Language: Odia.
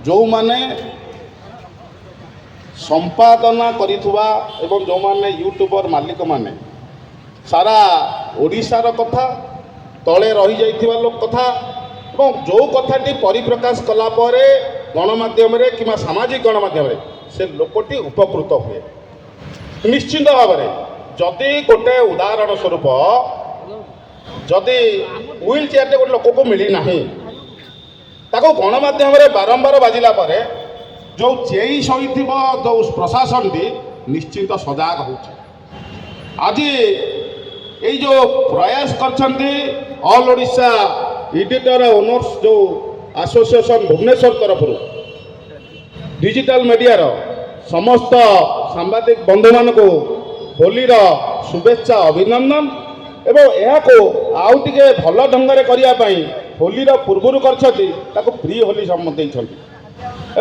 ଯେଉଁମାନେ ସମ୍ପାଦନା କରିଥିବା ଏବଂ ଯେଉଁମାନେ ୟୁଟ୍ୟୁବର ମାଲିକମାନେ ସାରା ଓଡ଼ିଶାର କଥା, ତଳେ ରହିଯାଇଥିବା ଲୋକ କଥା ଏବଂ ଯେଉଁ କଥାଟି ପରିପ୍ରକାଶ କଲା ପରେ ଗଣମାଧ୍ୟମରେ କିମ୍ବା ସାମାଜିକ ଗଣମାଧ୍ୟମରେ ସେ ଲୋକଟି ଉପକୃତ ହୁଏ। ନିଶ୍ଚିନ୍ତ ଭାବରେ ଯଦି ଗୋଟେ ଉଦାହରଣ ସ୍ୱରୂପ, ଯଦି ହ୍ୱିଲ୍ ଚେୟାରଟେ ଗୋଟେ ଲୋକକୁ ମିଳିନାହିଁ, ତାକୁ ଗଣମାଧ୍ୟମରେ ବାରମ୍ବାର ବାଜିଲା ପରେ ଯେଉଁ ଚେଇଁ ଶୋଇଥିବ ଯେଉଁ ପ୍ରଶାସନଟି, ନିଶ୍ଚିନ୍ତ ସଜାଗ ହେଉଛି। ଆଜି ଏଇ ଯେଉଁ ପ୍ରୟାସ କରିଛନ୍ତି ଅଲ୍ ଓଡ଼ିଶା ଏଡିଟର ଓନର୍ସ ଯେଉଁ ଆସୋସିଏସନ୍ ଭୁବନେଶ୍ୱର ତରଫରୁ, ଡିଜିଟାଲ ମିଡ଼ିଆର ସମସ୍ତ ସାମ୍ବାଦିକ ବନ୍ଧୁମାନଙ୍କୁ ହୋଲିର ଶୁଭେଚ୍ଛା, ଅଭିନନ୍ଦନ। ଏବଂ ଏହାକୁ ଆଉ ଟିକେ ଭଲ ଢଙ୍ଗରେ କରିବା ପାଇଁ ହୋଲିର ପୂର୍ବରୁ କରିଛନ୍ତି, ତାକୁ ପ୍ରି ହୋଲି ଦେଇଛନ୍ତି।